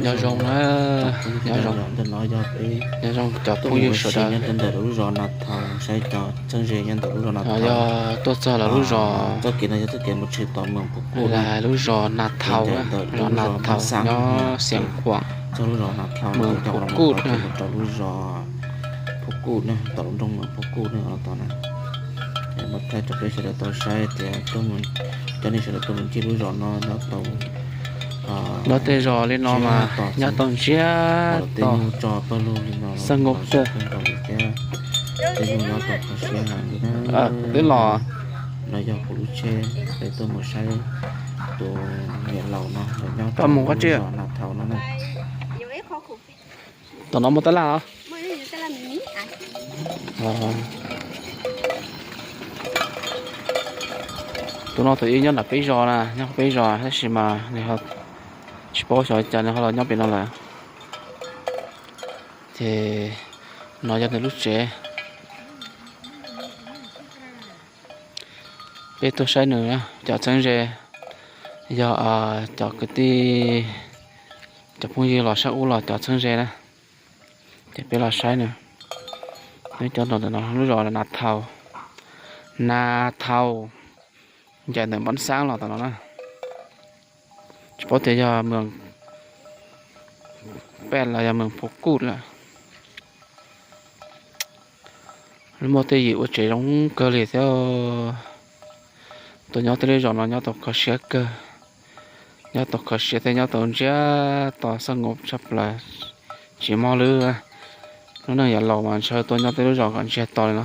Nyob zoo na, nyob zoo, nyob zoo cov phooj ywg sawv daws. Nyob ntawm lub zos Na Thau, saib cov txheeb ze nyob ntawm lub zos Na Thau. Yog tuaj txog lawv lub zos, txoj kev no yog txoj kev mus tshwm tom Moos Phuv Kuj na, lub zos Na Thau, zos Na Thau nyob Xiav Khuam, Moos Phuv Kuj na. Rau lub zos Phuv Kuj na, tom lub nroog Moos Phuv Kuj na, tom na. Muab thaij rau peb sawv daws tau saib tias cov neeg sawv daws tuaj mus ncig lub zos no nyob tau nyob tej zos li no mas nyob tau ntsiag to, xab nkaus kawg. Tej nyuj nyob tau kho siab heev li na. Twb los, no yog kuv lub tsheb, peb tuaj mus saib tus niam laus no nyob rau lub zos Na Thau no na. Tom no muaj tab laj os. Tus no tus ib nyob nram peb zos na, nyob peb zos tab sis mas nws ho tsis paub xyov cas nws ho los nyob pem no lawm. Ces no yog nws lub tsev. Peb tuaj saib nws cov txheeb ze, yog cov kwv tij, cov phooj ywg los sab ub los cov txheeb ze na, ces peb los saib nws. Peb cov no ntawm no lub zos Na Thau, Na Thau, ncaim ntawm Npab Xab los tom no na. Tsis paub tias yog Moos Pej los yog Moos Phuv Kuj lawm. Muaj tej yim ua tsev zoo kawg li thiab. Tuaj nyob tej lub zos no nyob tau kho siab kawg, nyob tau kho siab thiab nyob tau ntsiag to, xab nkaus tshaj plaws. Tsis muaj lub, lub neej yav laus mas ntshe tuaj nyob tej lub zos kom ntsiag to li no.